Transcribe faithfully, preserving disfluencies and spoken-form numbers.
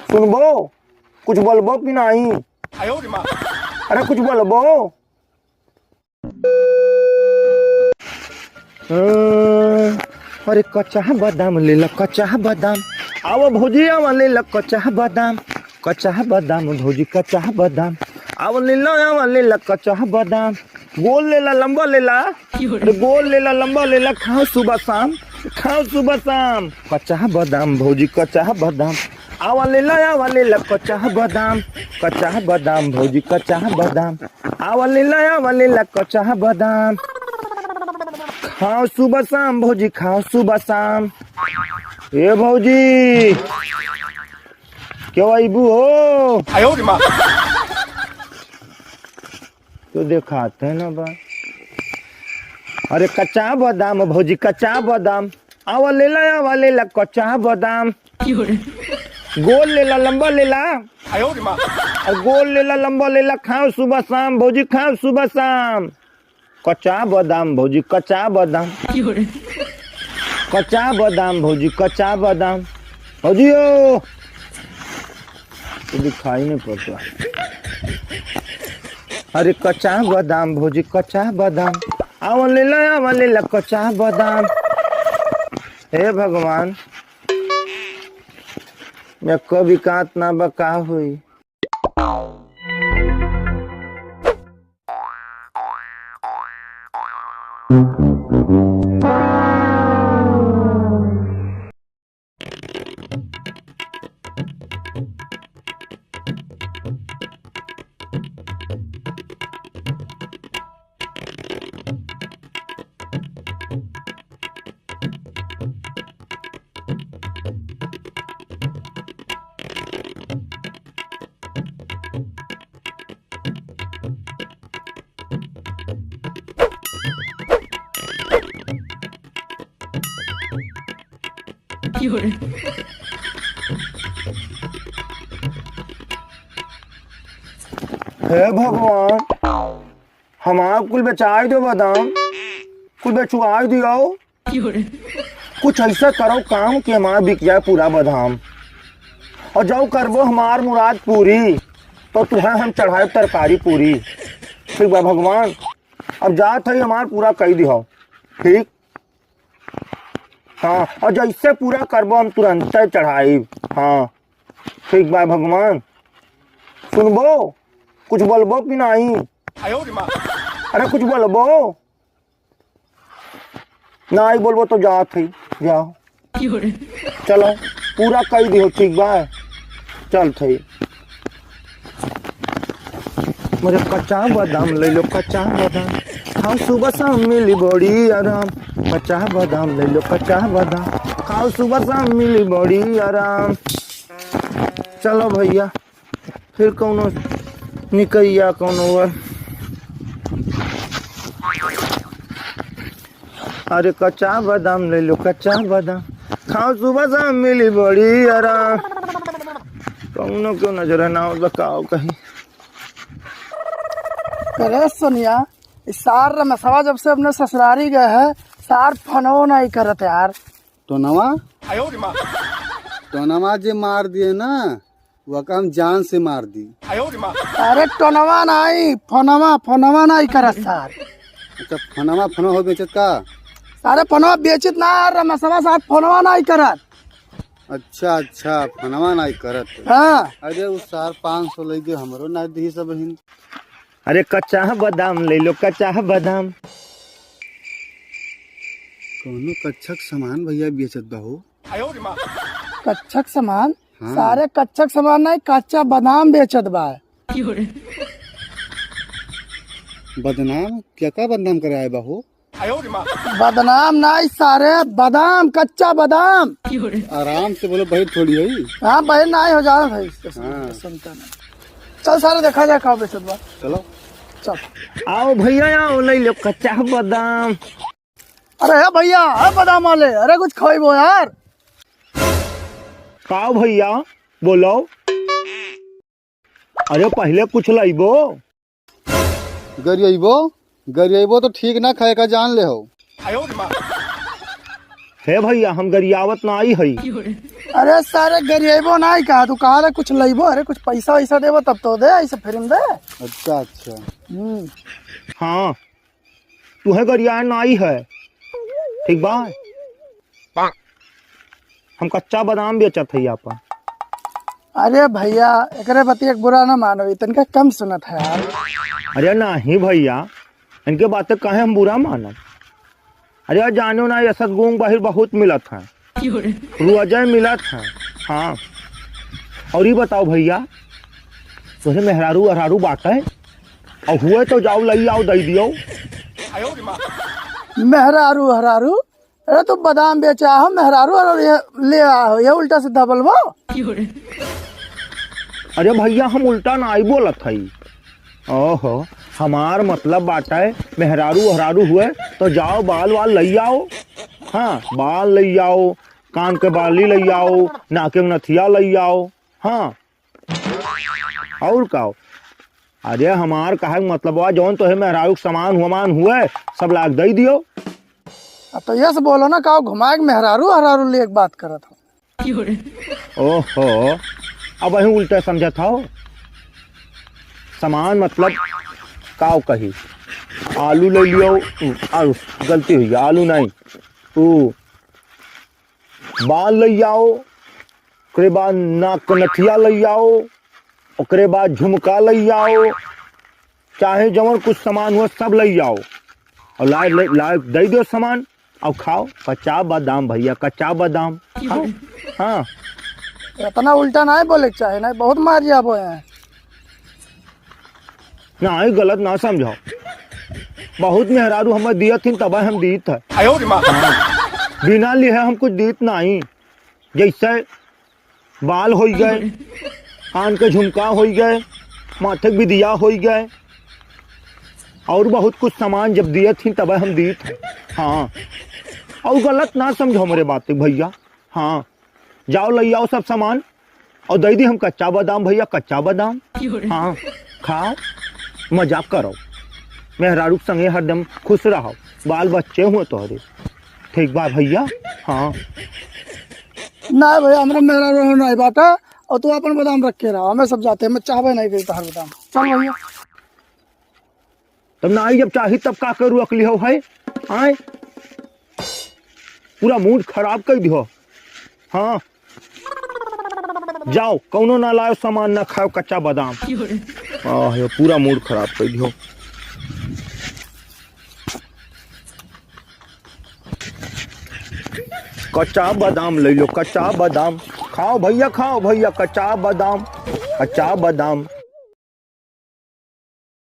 सुनबो, कुछ बोलबो कि नाहीं? अरे कुछ बोलबो। अरे कच्चा बादाम लेला, कच्चा बादाम। आवा भौजी, आवा लेला कच्चा बादाम। कच्चा बादाम भौजी, कच्चा बादाम। आवा लेला, आवा लेला कच्चा बादाम। गोल लेला, लंबा लेला। अरे गोल लेला, लंबा लेला, खाओ सुबह शाम, खाओ सुबह शाम। कच्चा बादाम भौजी, कच्चा बादाम। आवा लेला, आवा लेला कच्चा बादाम। कच्चा बादाम भौजी, कच्चा बादाम। आवा लेला, आवा लेला कच्चा बादाम। खाओ सुबह शाम भौजी, खाओ सुबह शाम। ए भौजी, क्यों अइबू हो? तो देखाते ना बा। अरे कच्चा बादाम भौजी, कच्चा बादाम। आवा लेला, आवा लेला कच्चा बादाम। गोल लेला, लंबा लेला। अरे गोल लेला, लंबा लेला, खाओ सुबह शाम भौजी, खाओ सुबह शाम। कच्चा बादाम भौजी, कच्चा बादाम। कच्चा बादाम भौजी, कच्चा बादाम। भौजी हो, तो दिखाई नहीं पड़ता। अरे कच्चा बादाम भौजी, कच्चा बादाम। आवा लेला, आवा लेला कच्चा बादाम। हे भगवान, मैं कभी कात ना बा का हुई। हे भगवान, हमार कुल बेचाई दो बादाम, कुल बेचुआई दियो। कुछ ऐसा करो काम कि हमार बिक जाए पूरा बादाम। और जौ करबो हमार मुराद पूरी, तो तुहें हम चढ़ाए तरकारी पूरी। ठीक बा भगवान, अब जात है हमार पूरा कई दिहो। ठीक, हाँ, और जैसे पूरा करबो हम तुरंते चढ़ाई। हाँ, ठीक बा भगवान। सुनबो, कुछ बोलबो कि नाहीं? अरे कुछ बोलबो? नाहीं बोलबो तो जात है, जाओ। चलो, पूरा कई दिहो, ठीक बा? चल थे। मुझे कच्चा बादाम ले लो, कच्चा बादाम। खाओ सुबह शाम मिली बड़ी आराम। कच्चा बादाम ले लो, कच्चा बादाम। खाओ सुबह शाम मिली बड़ी आराम। चलो भैया, फिर कौनो निकैया कौनो ओर। अरे कच्चा बादाम ले लो, कच्चा बादाम। खाओ सुबह शाम मिली बड़ी आराम। कौनो क्यों नजर ना हो बताओ कहीं। अरे सोनिया, इस सार रमेशवा जब से अपने ससुरारी गए है, सार फोनो नहीं करत यार। टोनवा? टोनवा जे मार दिए ना, वका हम जान से मार दी। अरे टोनवा नाहीं, फोनवा, फोनवा नाहीं करत सार। अच्छा, फोनवा, फोनवा हो बेचत का? सारे फोनवा बेचत ना, रमेशवा सार फोनवा नाहीं करत। अच्छा, अच्छा, फोनवा नाहीं करत। हाँ। अरे, उ सार पाँच सौ लइके हमरो नाहीं दी सब हिन। अरे, कच्चा बादाम ले लो, कच्चा बादाम। कौनो कच्चक सामान भैया बेचत बा हो? कच्चक सामान? हाँ। सारे कच्चक सामान नाहीं, कच्चा बादाम बेचत बा। बदनाम? क्या, का बदनाम करे आए बा हो? बदनाम नाहीं सारे, बादाम, कच्चा बादाम। आराम से बोलो, बहिर थोड़ी है। हाँ, बहिर नाहीं हो जा रहा भाई, हाँ। सुनता नहीं। चल सारे, देखा जाए का बेचत बा। चलो। चल। आओ भैया, आओ, ले लो कच्चा बादाम। अरे हे भैया, हे बादाम वाले, अरे कुछ खइबो यार। का भैया, बोलो। अरे पहिले कुछ लइबो। गरियइबो, गरियइबो तो ठीक ना खाए का जान ले हो। हे भइया, हम गरियावत नाहीं हई। अरे सारे, गरियइबो नाहीं का, तू कहा रहे कुछ लइबो, अरे कुछ पैसा वैसा देबो तब तो दे, ऐसे फिर दे। अच्छा, अच्छा। हम्म। हाँ, तुहे गरियाए नाहीं है, ठीक बा? हम कच्चा बादाम बेचत हई आपन। अरे भइया, एकरे बतिया के बुरा ना मानो, ई तनिका कम सुनत है यार। अरे नाहीं भइया, इनके बातें काहे हम बुरा मानब? अरे यार, जानो ना, ये सतगोंग बाहिर बहुत मिलत है, रोजे मिलत है। हाँ, और ई बताओ भइया, तोहरे मेहरारू अहरारू बाटे? और हुए तो जाओ, लई आओ, दई दियो। मेहरारू अहरारू? अरे तू बादाम बेचा हो, मेहरारू अहरारू ये ले आ हो, ये उल्टा सीधा बोलबो। अरे भइया, हम उल्टा नाहीं बोलत हई। ओहो, हमार मतलब बाटे, मेहरारू अहरारू हुए तो जाओ, बाल वाल लई आओ। हाँ, बाल लई आओ, कान के बाली लई आओ, नाके के नथिया लई आओ। हाँ, और का हो? अरे हमार कहे के मतलब बा, जौन तोहे मेहरारू के सामान हुमान हुए, सब लाग दई दियो। अब तो यस बोलो ना, का घुमाए के मेहरारू अहरारू ले एक बात करत हो। ओहो, अब वहीं उल्टा समझत हो। सामान मतलब का कही, आलू ले लियो, आलू, गलती हुई, आलू नहीं, तू बाल लई आओ, ओकरे बाद नाक नथिया लई आओ, ओकरे बाद झुमका लई आओ, चाहे जवन कुछ सामान हुआ सब लई आओ, और लाए, लाए, लाए दई दियो सामान, और खाओ कच्चा बादाम भइया, कच्चा बादाम खाओ। हाँ। इतना उल्टा नाहीं बोले के चाहे, नाहीं बहुत मार जाबो है। नाहीं, गलत ना समझो, बहुत मेहरारू हमें दियत हिन तब हम दीत है। आयो रे माँ। हाँ। बिना लिहे हम कुछ दीत नाहीं, जैसे बाल होई गए, कान के झुमका होई गए, माथे के बिदिया होई गए, और बहुत कुछ सामान जब दियत हिन तब हम दीत है। हाँ, और गलत ना समझो हमरे बात के भइया। हाँ, जाओ लई आओ सब सामान और दई दी हम कच्चा बादाम भइया, कच्चा बादाम। हाँ, खाओ, मजाक करो, मेहरारू के संगे हरदम खुश रहो, बाल बच्चे हुए तोहरे। ठीक बा भइया। हाँ। नाहीं भइया, हमरा मेहरारू नाहीं बाटे, और तू अपन बादाम रख के रहा, हमें सब जाते हैं, मैं चाहबे नाहीं करी तोहार बादाम। चल भइया। तब नाहीं, जब चाही तब का करू अकली हो है? आए, पूरा मूड खराब कर दियो। हाँ, जाओ, कौनो ना लाओ सामान, ना खाओ कच्चा बादाम। आह, ये पूरा मूड खराब कर दियो। कच्चा बादाम ले लो, कच्चा बादाम खाओ भइया, खाओ भइया, कच्चा बादाम, कच्चा बादाम।